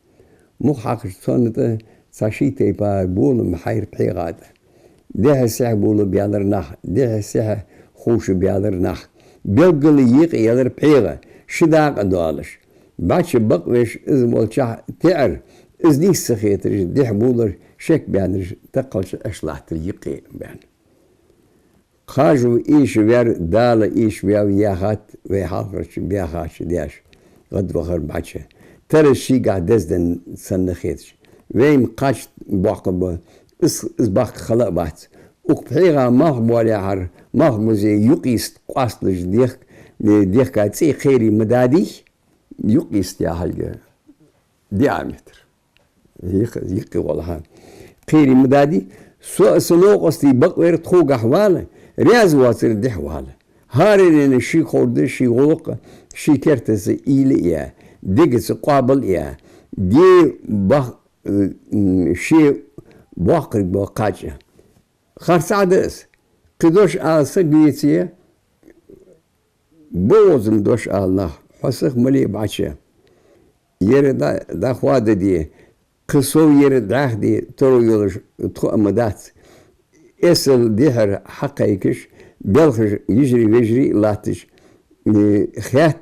Мух хьакхача цунна тӀа цхьа ший тайпара болам хьайра пхьегӀа тӀа. Дехьа-сехьа бола баьлар нах, дехьа-сехьа ховша баьлар нах. Белггала екъа елар пхьегӀа, ши дакъа доалаш. БӀача бакъвеш из волчахьа теӀар, из нийса ца хетараш, дехьа болар шек баьннараш, такхалча Ӏеш латтар юкъе баьнна. Кхажу эша ваьр, Дала эша ваьв яхад вай хьалхарча баьхача даьша, гӀадвахар бӀача. Тара шийгахьа деза денна санна хеташ. Вай-м кхаж боккха ба, из, из бахка хала а бац. Укх пхьегӀа малхбоалехьара, малхбузе юкъ йист къоасталуш дехк-, дехка цӀий кхерий ма дадий, юкъ йист яхилга диаметр. Йикх-, йикхи гӀолла хьа. Кхерий ма дадий, со а са новкъостий бакъвер тхогахьа вала, раьза воацар дехьа вала. ХӀаране ший ховргда ший гӀулакх, ший кертаца уйла а я, дегаца къоабал а я, де бах-, м, ше боккхарг ба кхача. Харцахьа да из. Кхы дош ала саг веце, бовзам дош ала нах, хьо сиха ма ле бӀача. Ер дӀа-, дӀахоададе, кхы сов ер дӀаьхде, таро йолаш тхо а ма дац. Эсала дехьара хьакхайкаш, белхаш йижарий-вежарий а латташ, э, хет-,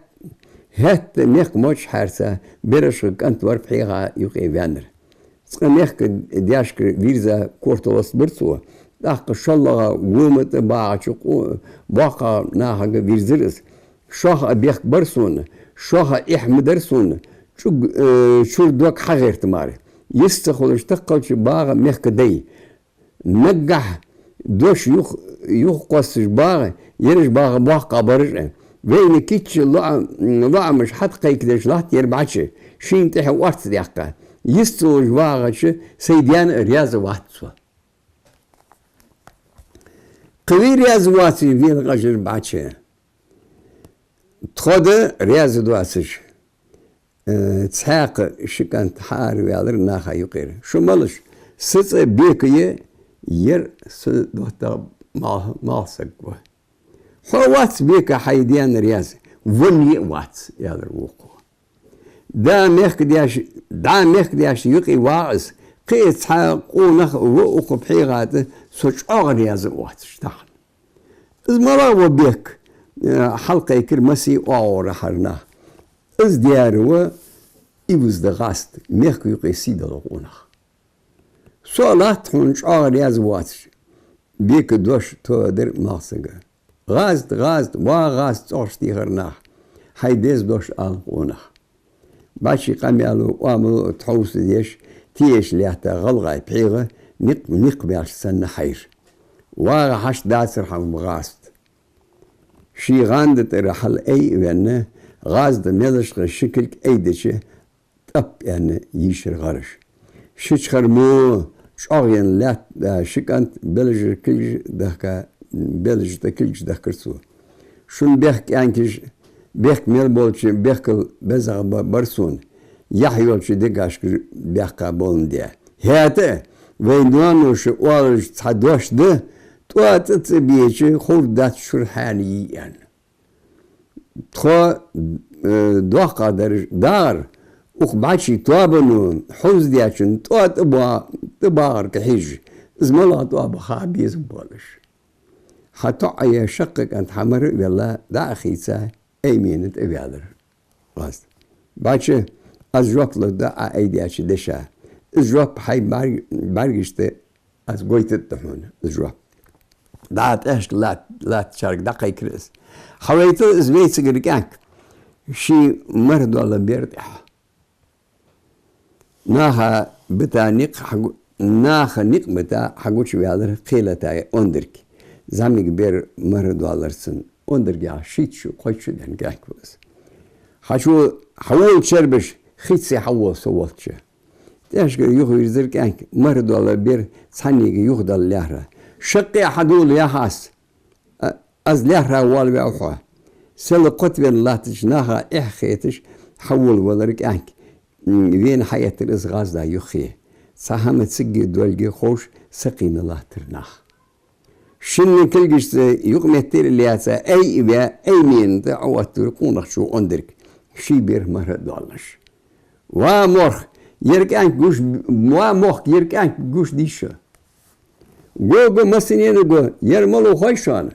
хетта мехка моча хьаьрца, берашха кӀант вар пхьегӀа юкъе ваьннар. Цкъа мехка даьшкара вийрза корта лостабир цо, тӀаккха шоллагӀа вома тӀа багӀача къо-, боккхагӀа нахага вийрзар из. Шох а бехк бар сона, шох а эхь ма дар сона, чӀуг-, э, чура дог хьагӀерта мара. Йист ца хулаш такхалча багӀа мехка дай. Наггахьа дош юх-, юха кхоссаш багӀа, ераш багӀа боккхагӀа бараш а. Вайна кийча лоӀа-, лоӀамаш хьатӀакхайкадеш латт ер БӀача, шийна тӀехьа орц даьккха. Йист ца луш вагӀача, сай даьна раьза вац со. Кхы вий раьза воацаш вена къажар БӀача? Тхо да раьза доацаш. Э, цхьаькха ши кӀант хьаараваьлар наха юкъера. Шу малаш, са цӀи Бека я, ер са доттагӀа мал-, малсаг ва. Хьо вац Бека хьай даьна раьза, венна а вац, аьлар вокхо. ДӀа мехкдаьш, дӀа мехкдаьшта юкъе вагӀа аз, кхы а цхьа къонах ва укх пхьегӀа тӀа, со чӀоагӀа раьза воацаш тахан. Из малагӀа ва Бек, э, хьалкхайкар массайоагӀорахьара нах. Из дера ва ивзда ГӀазд, мехка юкъе сийдола къонах. Со а латт хьона чӀоагӀа раьза воацаш. Бека дош тоадар малсага. ГӀазд, ГӀазд, ва ГӀазд, цӀогӀараш техар нах. Хьай беза дош ала къонах. БӀачий къамаьло, оамало тхьовса деш, теша лаьтта гӀалгӀай пхьегӀа никъ-, никъ беш санна хьайра. ВагӀа хьашт дацар хьа ГӀазд. Ший гӀанда тӀара хьал айвенна, ГӀазда мелашха ши кулг айдича, тӀап аьнна йийшар гӀараш. Шичхар мо чӀоагӀъенна лаьтта ши кӀант белажа кулгаш дахка, белажа тӀа кулгаш дахкар цо. Шун бехк кӀаьнкаш, бехк мел болча бехкал безагӀа ба-, бар сона, яхь йолча дегашкара баьккха боландаь. ХӀаьта а, вай ноаноша оалаш цхьа дош да, тӀоа тӀа ца беча, ховргдац шура хьаьна йий аьнна. Тхо, э, доккхагӀдараш дагӀар, укх БӀачий тоабано хьовзадаьчун тӀоа тӀа ба-, тӀа багӀарга хьежаш, из малагӀа тӀоаба ха безам болаш. Хьа тоӀая шаккха кӀант хьа мара а велла, дӀа а хийца, Аймена тӀаваьлар ГӀазд. БӀача, аз жоп лургда Ӏа айдаьча деша. Из жоп хьай бӀарг-, бӀаргашта аз гойтаргда да хьона, из жоп. ДӀа тӀехьашка лат-, латтачарга дӀакхайкар из. Хьавайтал из вайцигара кӀаьнк, ший мара дола бер тӀехьа. Наха бита никъ хьагу-, наха никъ бита хьагучаваьлар Кхелатай Ондарг. ЗӀамига бер мара доаллар цун. Ондарга шийтта шу, кхойтта шу даьнна кӀаьнк ва из. Хьачу хьавола чербаш, хица хьавола со волча. ТӀехьашкара юхавийрзар кӀаьнк, мара дола бер цхьаннега юхадала лаьрхӀа. Шаккхе хьадола яхьас. А-, аз лаьрхӀа воалаваьв хьо. Сел кхоттавенна латтача наха эхь хеташ хьавола валар кӀаьнк. М, вена хьаэттар из ГӀазда юххе. Цхьа хӀама цига долга ховш сакхийна латтар нах. Шинна кулгашца юкъаметтел а лаьца, ай а ваь, Аймена тӀа Ӏооттавир къонахчо Ондарг, ший бер мара а доаллаш. Ва мохк, ер кӀаьнк гуш, ва мохк, ер кӀаьнк гуш дий шо? Го, го, массанена го, ер малув хой шоана?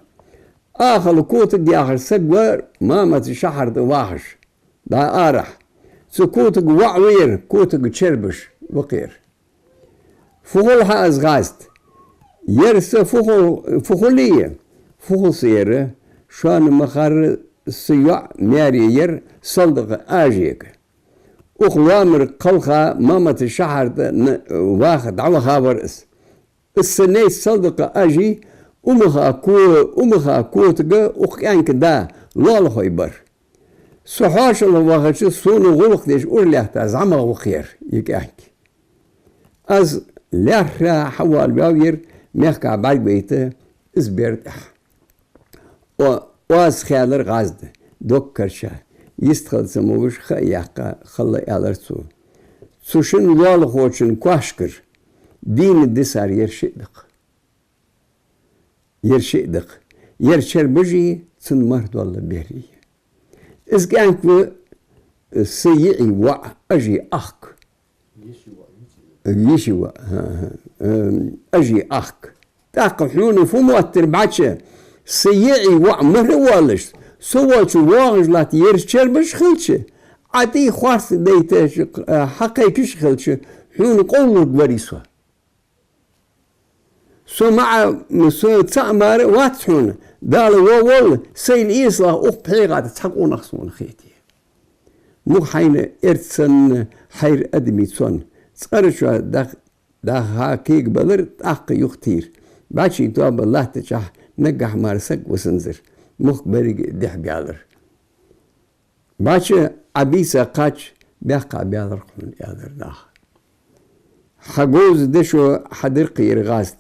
Ахал Котаг яхаш саг вар Маматшахьар тӀа вахаш. ДӀа арахьа. Цу Котага воӀ ва ер, Котага чербаш ва кхы ер. Фу хул хьа аз, ГӀазд? Ер са фу хул, фу хулий? Фу хул са ер? Шоана ма харра са йоӀ маьре яр Салдакъа Ажега. Укх лоамара кхалха Маматшахьар тӀа н-, ваха дӀаваха вар из. Из са найц Салдакъа Ажий, Умаха ко-, Умаха Котага укх кӀаьнка да лоалахой бар. Со хьоашалгӀа вахача, сона гӀулакх деш уралаьтта зӀамагӀа ва кхы ер, ер кӀаьнк. Аз лаьрхӀа хьавоалаваьв ер мехка бӀаргавайта из бер тӀехьа. О, оаз хаьлар ГӀазда, дог карча, йистхила ца могаш ха а яьккха, хала аьлар цо. Цу шин лоалахочун коашкара дийна дисар ер шиъ да-кх. Ер шиъ да-кх. Ер чербажи, цун мара дола берри. Из кӀаьнк ва, э, са йиӀий воӀ, Ажий ахк. Йиший воӀ, хӀа, хӀа. Эм, Ажий ахк. ТӀаккха хьона фу моттар, БӀача? Са йиӀий воӀ мара а воаллаш, со волча воагӀаш латт ер чербаш хилча, Ӏа тӀий хорца дайташ, э, хьакхайкаш хилча, хьона къовлург варий со? Со маӀа, со цаӀ мара а вац хьона, Дала во волла, сайна эсалагӀа укх пхьегӀа тӀа цхьа къонах сона хете. Мух хьайна эрцанна хьайра адамий цон, цкъарачоа дах-, даха кегабалар, тӀаккха юхатийра. БӀачий тоаба латтачахь, наггахьа мара саг висанзар, мохк беррига дехьабаьлар. БӀача, Ӏа бийса кхаьча, баьккха баьлар хьона, аьлар наха. Хьа говза дешо хьадир кхийра гӀазд.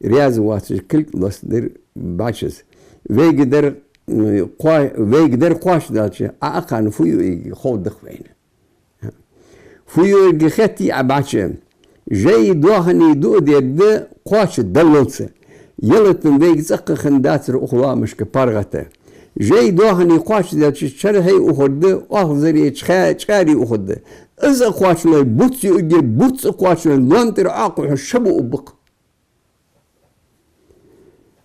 Раьза воацаш кулг лостадир БӀачас. Вайга дар, м, кхо-, вайга дар кхоачадаьлча, Ӏа акхарна фу юаргья ховргда-кх вайна. Фу юаргья хетий Ӏа, БӀача? Жай доахани дуа дергда кхоачадаллалца. Ялатан вайга цӀаккха хинна дацар укх лоамашка паргӀата. Жай доахани кхоачадаьлча, чархье ухаргда, оалхазаре чха-, чкъаьре ухаргда. Из а кхоачалой, буц юаргья, буц а кхоачалой, лоам тӀара Ӏокхухьаш ша буаргба-кх.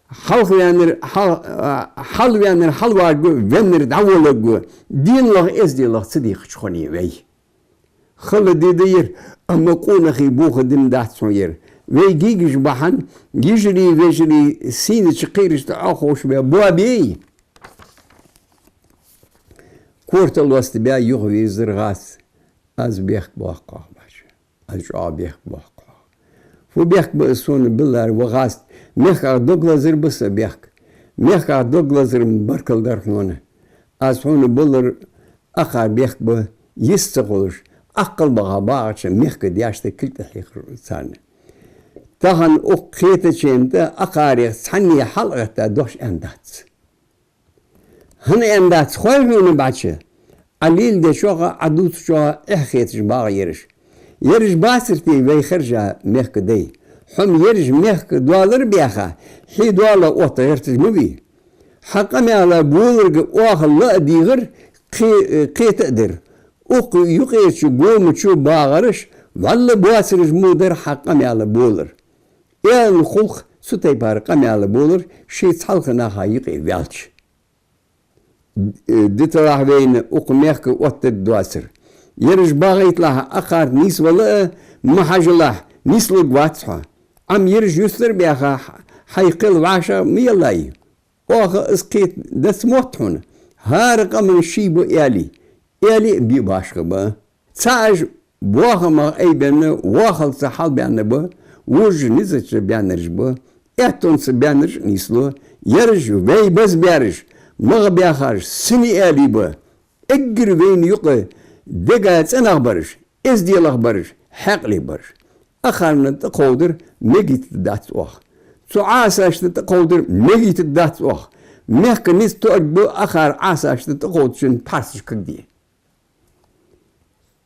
Хьалхаваьннар хьал-, а, хьалваьннар хьалваргва, веннар дӀаволларгва, денал а эзделал а ца дийхача хиннай вай. Хала ди да ер, амма къонахий боха ди ма дац хьона ер. Вай гийгаш бахьан, йижарий-вежарий сийнача кхерашта Ӏоховшабаь боабе. Корта лостабаь юхавийрзар гӀазд. Аз бехк боаккх хьох, БӀача. Аз чӀоагӀа бехк боаккх хьох. Фу бехк ба из сона, биллар ва гӀазд? Мехках дог лазар ба са бехк. Мехках дог лазар баркал дар хьона. Аз хьона биллар акхар бехк ба, йист ца хулаш, Ӏакхал баха багӀача мехка даьшта кулг тӀахьийхар царна. Тахан укх кхетачен тӀа акхарех цхьанне хьалгӀетта дош аьнна дац. ХӀана аьнна дац хой хьона, БӀача? Ӏа леладечох а, Ӏа дувцачох а эхь хеташ багӀа ераш. Ераш бацар те вай хержа мехка дай? Хьо-м ераш мехка доалар баьха, хье доала отта гӀерташ ма вий. Хьа къамаьла боларга оаха ла а дийгӀар, кхе-, кхета а дир. Укх юкъерча гома чу багӀараш вӀалла боацараш мо дар хьа къамаьла болар. Аьнна хул-кх цу тайпара къамаьла болар ший цхьалха наха юкъе ваьлча. Д-, диталахь вайна укх мехка оттаргдоацар. Ераш багӀийталахь, акхарна нийсвала а ма хьажалахь, нислургвац хьо. Ӏа-м ераш юстара баьха, хьай кхел вӀашагӀ ма еллай. Оаха из кхета дац мотт хьона. ХӀара къаман ший ба аьле, аьле а бе башха ба. ЦаӀаш боахамах айбенна, воахалца хьалбаьнна ба, вожаш низача баьннараш ба, аьттонца баьннараш а нийслу, ераш вай базбаьраш, магӀа баьхараш сине аьле ба, эггара вайна юкъе дега цӀенагӀа бараш, эзделагӀа бараш, хьаькъале бараш. Акхарна тӀакховдар мегийта дац оаха. Цу Ӏасашта тӀакховдар мегийта дац оаха. Мехка низ тоаргба акхар Ӏасашта тӀакховдачун пхьарсаш кагде.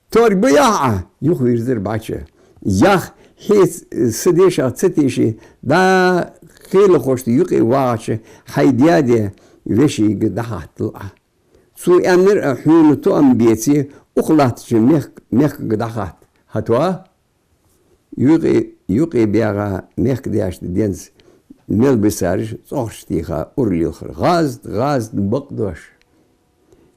Тоаргба яхь Ӏа, юхавийрзар БӀача. Ях, хьеца са дешах ца теше, дӀа хелахошта юкъе вагӀача хьай даь-даь вешийга дӀахаттал Ӏа. Цо аьннар а хьона тоам беце, укх латтача мехк-, мехкага дӀахатта. ХӀаьта а? Юкъе, юкъе баьгӀа мехкдаьшта денз мел бисараш цӀогӀарча теха ура лелхар: «ГӀазд, гӀазд, бакъдош!»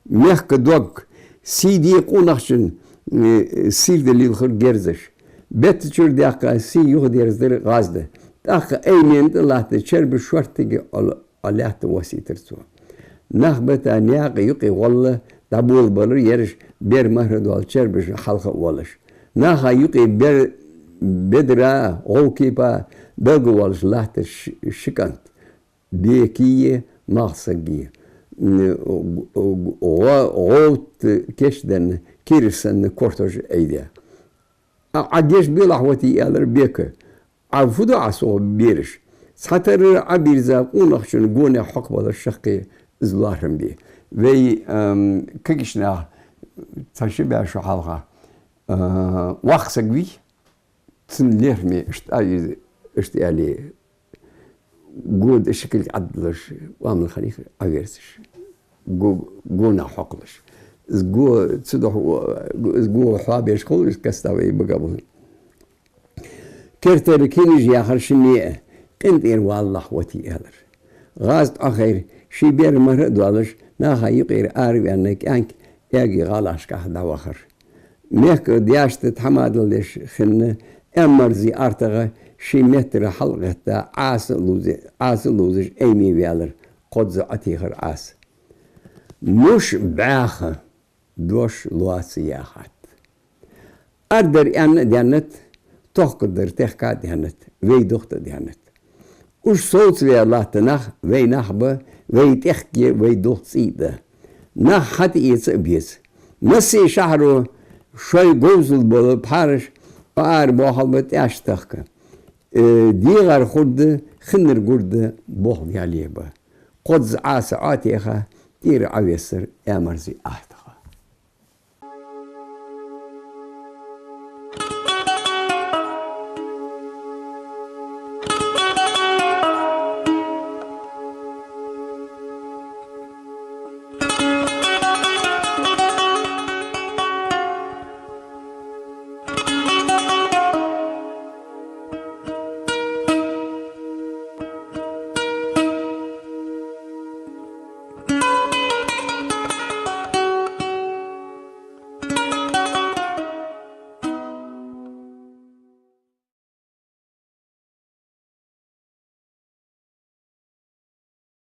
Мехка дог, сий де къонахчун, э, сийрда лелхар герзаш. Бетта чура даьккха сий юхадерзадар гӀазда. ТӀаккха Ӏаймена тӀа латта чарба шорттига Ӏо-, Ӏолаьтта воссийтар цо. Нах бита наькъа юкъе гӀолла дӀаболабелар ераш бер мархӀа дола чарбаш хьалха а волаш. Наха юкъе бер-, бедара, гӀовкепа белгалвоалаш латтар ши-, ши кӀант. Бекие, малхсаге. М, гӀо-, гӀо-, гӀовтта кийчденна, кираш санна кортош айдаь. А, Ӏа гешт белахь, вати, аьлар Бека. Ӏа фу ду Ӏа согӀа бераш? Цхьатарра Ӏобийрза къонахчун гонахьа хьокхабалар шаккхе из лоархӀам бе. Вай, ам, кагийча наха цхьа ши бӀаь шу хьалха, а, воккха саг вий, цун лерхӀаме иштта а из, иштта аьле, го дӀа ши кулг Ӏаддалаш, оамал хиннай-кх Ӏоверзаш. Го, гонахьа хьокхалуш. Из го ца дохьо, из го хьоабеш хул, из каста вай бага бу. Кертера киниж яхар шинне а, къинтӀера валлахь, вати, аьлар. ГӀазд Ӏохайра, ший бер мархӀа а доалаш, наха юкъера араваьнна кӀаьнк Ӏаьрга гӀалашкахьа дӀавахар. Мехкдаьшта тхьамадал деш хинна Ӏаьммарзий артагӀа ший меттара хьалгӀетта Ӏаса а лувзе-, Ӏаса а лувзаш Ӏайме ваьлар, кхозза Ӏотехар Ӏаса. Муш бӀаьха дош лоаца яхад. Ардар аьнна а даьннад, тохкардар техка а даьннад, вай духьа а даьннад. Уж совцаваь латта нах вай нах ба, вай тӀехкаи вай дулх цӀий а да. Нах хьатӀаэца а беза. Массайола шахьаро шоай говзал бола пхьараш ара бохалба тӀаьш тахка. Э, дегӀар хургда, хиннар гургда, бохал яле ба. Кхозза Ӏаса Ӏотеха, тӀера Ӏовессар Ӏамарзий ахт.